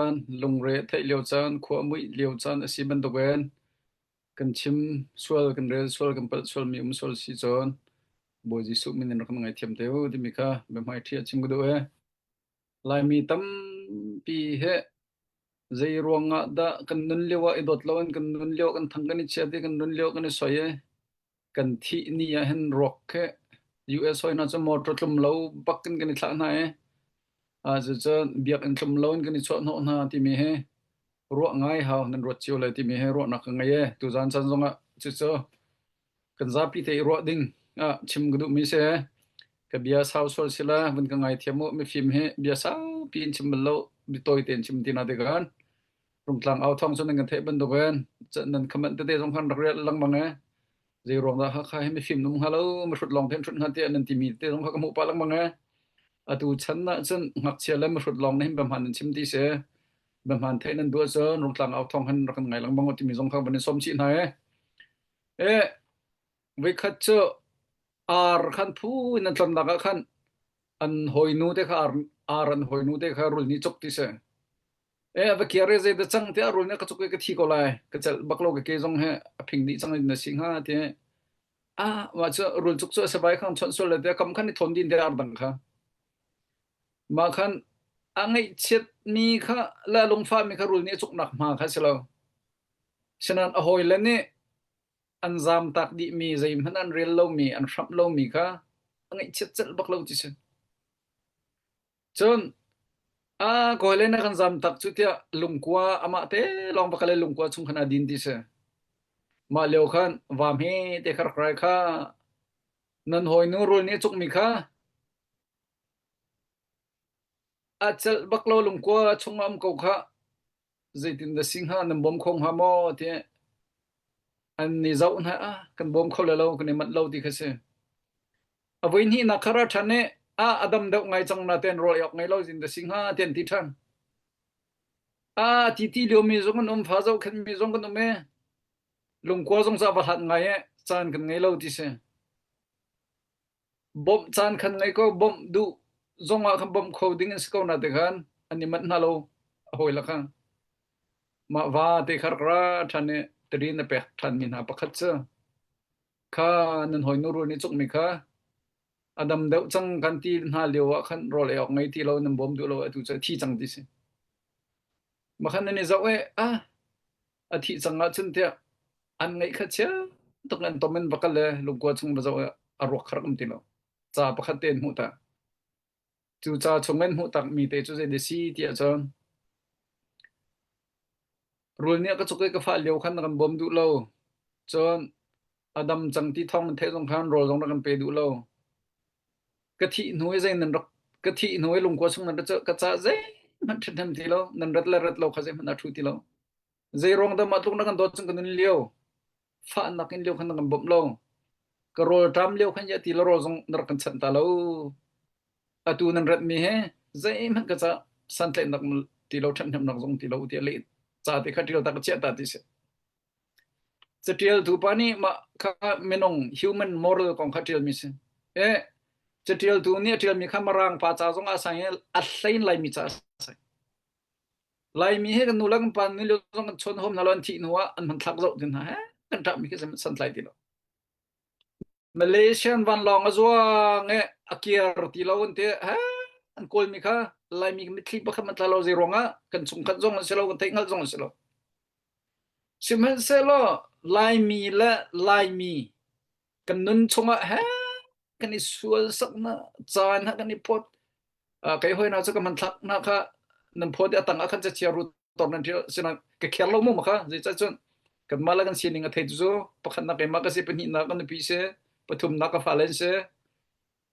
caan, lungre a theih lio caan, khua a muih lio caan a si bantukin kan chim sual, kan rel sual, kan palh sualmi um sual si cun Bawi Jesuh min in rak kan ngaithiam te u timi kha biahmaiṭhi ah chim ka duh ee. Laimi tampi he zei ruangah dah kan nun lio ah i dawt loin kan nun lio kan thang kan i chiat i kan nun lio kan i soi i kan thih ni ah hin ruak he US hoi hna cu motor tlum lo bak in kan i thlah hna i ah cucun biakinn tlum lo in kan i chuah hnawh hna timi hi ruah ngai hau nan ruat cio lai timi hi ruahnak ka ngei e tuzan chan zongah cucu kan zapi te i ruah ding ah chim ka duhmi si ka bia sau sual sila vun ka ngai thiam u mifim hi bia saupi in chim bal lo bitawi tein chim ti na te kan Rungtlang au thawng cu nan kan theih bantukin nan comment tete zong khan rak rial lengmang e. Zei ruang dah Hakha hi mifim nung hnga lo, mihrut lawng te an hrut hnga tiah nan timi tete zong kha ka hmuh pah lengmang e. Atu chan ah cun ngakchia le mihrut lawng nih hin biahmaan nan chim ti si. Biahmaan theih nan duh ahcun Rungtlang au thawng hin rak kan ngai lengmang u timi zong kha van in sawm chih hna e. E, voikhat cu ar khan phu in an tlonnak ah khan an hawinu te kha ar, ar an hawinu te kha rul nih cuk ti si. E a va kiar i zeidah cang tiah rul nih ka cuk i ka thi ko lai ka celh bak lo ka ke zong he a phing dih cang in na si hnga ti ah mah cu rul cuk cu a savai khan chawnh sual le te kam khan i thawn din te ar dang kha mah khan a ngaihchiat mi kha le a lungfah mi kha rul nih a cuknak hma kha si lo sinan a hawi le nih an zam tak dih mi zeihmanh an rel lo mi an hramh lo mi kha a ngaihchiat celh bak lo ti si Cun a kawile na kan zam tak cu tiah lungkua amah te lawng va kal i lungkua chung khan a din ti si. Mah lio khan vam he te kha rak rai kha nan hawinu rul nih a cukmi kha a celh bak lo lungkua chung ah um ko kha zeitin dah si hnga nan bawm kho hnga maw tiah an ni zoh hna ah kan bawm kho le lo kan i manh lo ti kha si. A voi hnihnak kha ra ṭhan i a a dam deuh ngai cang natein rawl ei awk ngei lo zin dah si hnga tiah an ti ṭhan. A ti ti liomi zong an um, fa zohkhenhmi zong kan um i lungkua zong cu a va hlat ngai i caan kan ngei lo ti si. Bawmh caan khan ngei ko, bawmh duh zong ah khan bawmh kho ding an si ko na te khan an i manh hna lo a hawi la kha. Mah va te kha rak ra ṭhan i tadin a pek ṭhanmi hna pakhat cu kha nan hawinu rul nih cukmi kha a dam deuh cang kan ti hna lio ah khan rawl ei awk ngei ti lo nan bawm duh lo atu cu a thi cang ti si. Makhan nan i zoh i ah a thih cang ahcun tiah an ngaih kha chia tuk an tom in va kal le lungkua chung va zoh i a ruak kha rak um ti lo. Ca pakhat te in hmuh ta. Cu ca chung in hmuh tak mi te cu zei si ti ahcun rul nih a ka cuk i ka fah lio khan na kan bawm duh lo. Cun a dam cang ti thawng nan theih zong khan rawl zong rak kan pe duh lo. Ka thih hnu i zei nan rak ka thih hnu i lungkua chung nan ra ka ca zeihmanh ṭhahnem ti lo. Nan rat le rat lo kha zeihmanh aa ṭhu ti lo. Zei ruang dah mah tluk na kan dawt cun ka nun lio fahnak in lio khan na kan bawmh lo. Ka rawl ṭam lio khan ya ti la rawl zong na rak kan chanh ta lo. Atu nan rat mi he zeihmanh ka ca santlaihnak ti lo ṭhathnemnak zong ti lo tiah leh ca te kha ṭial ta ka chiah ta ti si. Caṭialtu pa nih mah kha minung human moral kong kha ṭialmi si. E caṭialtu nih a ṭialmi kha Mirang pa ca zong ah sai i a hlein Laimi ca a sai. Laimi he kan nu le kan pa nih lio zong kan chawn hom hna lo an thih hnu ah an hmanthlak zoh tin hna he kan ṭahmi khi santlai ti lo. Malaysian vanlawng a zuang i a kir ti lo an ti he an kawlmi kha Laimi mitthli pakhat man tla lo zei ruangah kan chungkhat zong an si lo kan theihhngalh zong an si lo. Sihmanhsehlaw Laimi le Laimi kan nun chungah he kan i sual sakna caan ha kan i phawt kei hoi na cu ka hmanthlak na kha nan phawt i a tang ah khan cachia ru tor nan ṭial sinain ka kher lo mu ma kha zeicah cun kanmah le kan sining a thei cu pakhatnak keimah ka si pahnihnak ka nupi si pathumnak ka fale an si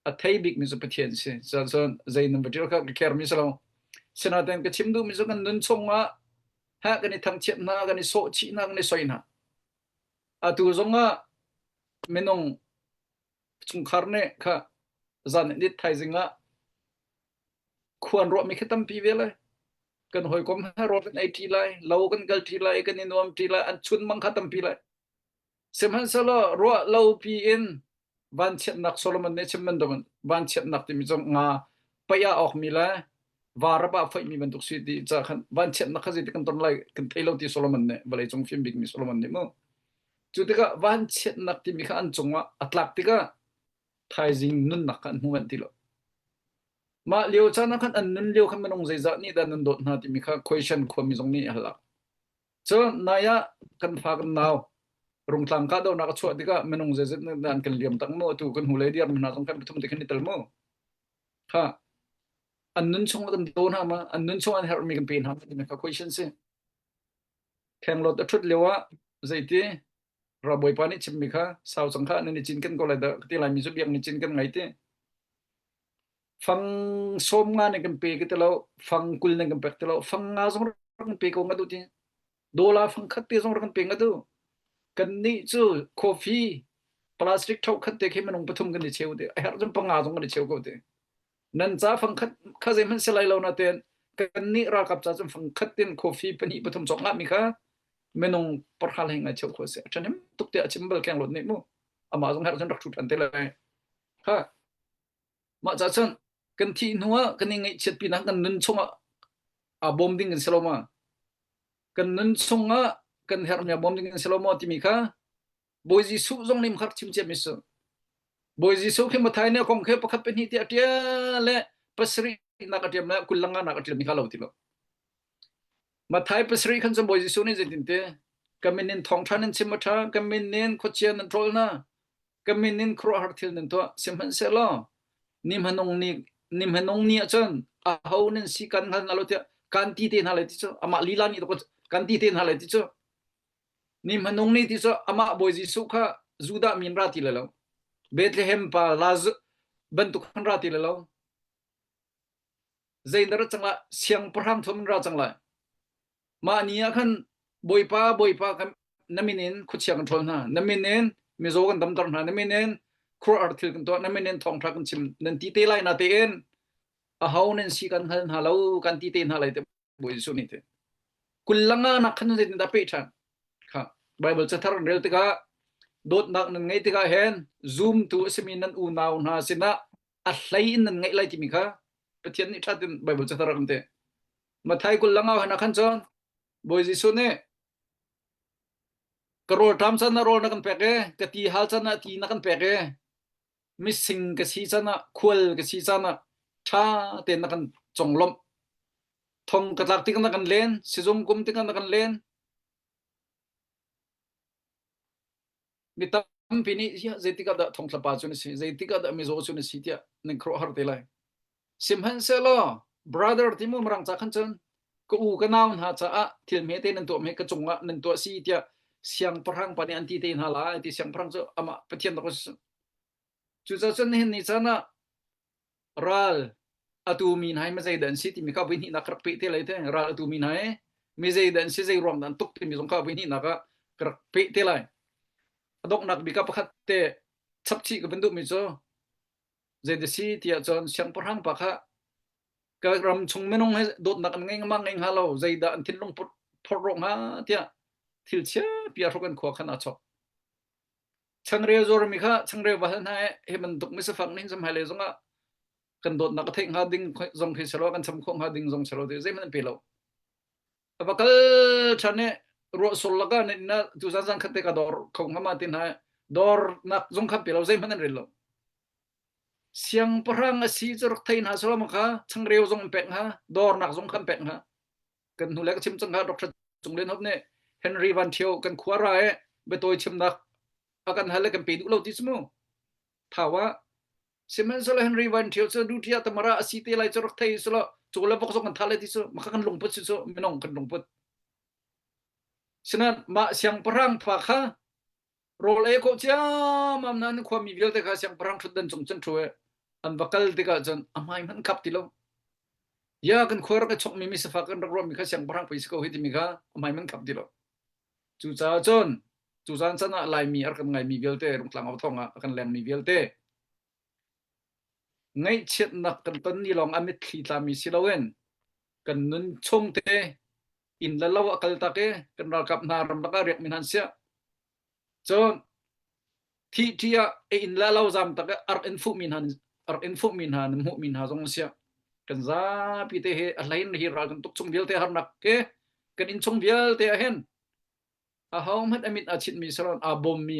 a thei bikmi cu Pathian si cun zei nan va ṭial kha ka kher mi si lo sinain ka chim duhmi cu kan nun chungah ha kan i thangchiat hna kan i sawh chih hna kan i soi hna atu zongah minung chungkhar nih kha zan in it thaizing ah khuan ruahmi khi tampi ve lai kan hawikom he rawl kan ei ṭi lai lo kan kal ṭi lai kan i nuam ṭi lai an chun mang kha tampi lai sihmanhsehlaw ruah lo pi in vanchiatnak Solomon nih chim bantukin vanchiatnak timi cu nga paih ah awkmi le. Varap ah foihmi bantuk si ti ca khan vanchiatnak kha zeitik kan ton lai kan thei lo ti Solomon nih vawleicung fim bikmi Solomon nih mu. Cu tikah vanchiatnak timi kha an cungah a tlak tikah thaizing nunnak kha an hmu manh ti lo. Mah lio caan ah khan an nun lio khan minung zeizah nih dah nan dawt hna timi kha question khuami zong nih a hal. Cun nai ah kan fa kan nau Rungtlang kahdohnak a chuah tikah minung zeizat nih dah an kan liam tak mu atu kan hnulei dir mi hna zong kan pathum te khan i tel mu. Kha an nun chung kan daw hna ma an nun chung an herhmi kan pe hna ma timi kha question si. Khenglawt a ṭhut lio ah zeiti ralbawipa nih chimmi kha sau cang kha nan i cinken ko lai dah ka ti laimi cu biak ni cin kan ngai ti. Fang sawm nga nan kan pe ka ti lo, fang 20 nan kan pek ti lo, fang nga zong rak kan pe ko nga duh ti. Dola fang khat te zong rak kan pe nga duh. Kan nih cu coffee plastic tho khat te khi minung pathum kan i cheu te. A herh cun panga zong kan i cheu ko te. Nan ca fang khat kha zeihmanh si lai lo na ten kan nih ralkap ca cun fang khat tin coffee pahnih pathum cawk ngah mi kha minung parha hlei ngai cheu kho si. A ṭhahnem tuk te a chim bal keng lot nih mu. Amah zong herh cun rak ṭhu ṭhan te lai. Ha mah ca cun kan thih hnu ah kan i ngaihchiat pinah kan nun chungah aa bawm ding kan si lo ma? Kan nun chungah kan herhmi a bawm ding kan si lo maw timi kha Bawi Jesuh zong nih rak chim ciami si. Bawi Jesuh khi Mathai nih a kong khi pakhat pahnih ti a ṭial le pasarih nak a ṭiam le 20 le nga nak a ṭial mi kha lo ti lo. Mathai pasarih khan cun Bawi Jesuh nih zeitin ti ka min in thawngṭha nan chim a ṭha, ka min in khuachia nan ṭhawl hna, ka min in khuaruahhar thil nan tuah. Sihmanhsehlaw ni hmanung ni ni hmanung ni ahcun aho nan si kan hngal hna lo tiah kan ti te hna lai ti cu amah lila nih kan ti te hna lai ti cu Ni hmanung ni ti cu amah Bawi Jesuh kha Judah min ra ti le lo. Bethlehem pa Laz bantuk khan ra ti le lo. Zei na ra cang lai? Siangpahrang thum in ra cang lai. Mah ni ah khan Bawipa, Bawipa kan na min in khuachia kan ṭhawl hna. Na min in mizaw kan damter hna. Na min in khuaruahhar thil kan tuah. Na min in thawngṭha kan chim. Nan ti te lai na tein aho nan si kan hngal hna lo kan ti te hna lai te Bawi Jesuh nih ti. Kul langa nak khan zeitindah peh ṭhan? Kha Bible cathar an rel tikah dawtnak nan ngeih tikah hin zumtu a simi nan unau hna sinah a hlei in nan ngeih lai timi kha Pathian nih ṭhat in Bible cathar a kan ti. Mathai kul langa hna khan cun Bawi Jesuh nih ka rawl ṭam can ah rawl na kan pek i ka ti hal can ah ti na kan pek i mising ka si can ah khual ka si can ah ṭha tein na kan conglawmh thong ka tlak tikah na kan len sizung kum tikah na kan len mi tampi nih zeitik ah dah thongtla pa cu na si zeitik ah dah mizaw cu na si tiah nan khuaruahhar te lai sihmanhsehlaw brother timu mirang ca khan cun ka u ka nau hna caah thil hmete nan tuah hme ka cungah nan tuah si tiah siangpahrang pa nih an ti te hna lai ti siangpahrang cu amah Pathian rak si cucaah cun nihin ni caan ah ral atu mi hna hi mi zei dah an si timi kha voi hnihnak ka rak peh te lai te ral atu mi hna hi mi zei dah an si zei ruang dah an tuk timi zong kha voi hnihnak ah ka rak peh te lai a donghnak bik ah pakhat te chapchih ka van duhmi cu zei dah si tiah cun siangpahrang pa kha ka ram chung minung he dawtnak an ngei ma ngei hnga lo zeidah an thinlung phorh rawh hnga tiah thil chia pia hruk an khua khan aa chok Changreu zuarmi kha changreu va hal hna i hi bantuk misafak nih hin hmailei zongah kan dawtnak a theih hnga ding zong khi selaw kan cham khawh hnga ding zong selaw ti zeihmanh an pe lo. A va kal ṭhan i ruah sur lakah na inn ah tuzan zan khat te ka dor kho hnga ma ti hna i dornak zong kha pe lo zeihmanh an rel lo. Siangpahrang a si cu rak thei hna selaw ma kha changreu zong an pek hnga dornak zong kha an pek hnga. Kan hnu le ka chim cang kha Dr. Cung Lian Hop nih Henry Van Thio kan khua ra i biatawi chimnak a kan hal le kan pe duh lo ti cu mu. Thau ah sihmanhsehlaw Henry Van Thio cu duty ah tamara a si te lai cu rak thei selaw cu le vok zong kan thah le ti cu maka kan lungput si cu minung kan lungput. Sinan mah siangpahrang pa kha rawl ei khawh ciammam nain khuami vialte kha siangpahrang ṭhutdan cung cun ṭhu i an va kal tikah cun a hmai hmanh khap ti lo. Ya kan khua rak i chokmi mi sifak kan rak ruahmi kha siangpahrang pei si ko hi timi kha a hmai hmanh khap ti lo. Cucaah cun cu zan can ah Laimi a rak kan ngaimi vialte Rungtlang au thawng ah a kan lengmi vialte ngaihchiatnak kan ton ni lawng a mitthli tlami si loin kan nun chung te inn le lo a kal tak i kan ralkap hna ramlak ah riakmi hna an siah cun thih ṭi ah a inn le lo zam tak i a rak in fuhmi hna a rak in fuhmi hna nan hmuhmi hna zong an siah. Kan zapi te hi a hlei in hi ral kan tuk chung vialte harnak ke kan inn chung vialte ah hin aho hmanh a mit aa chitmi saron aa bawmmi.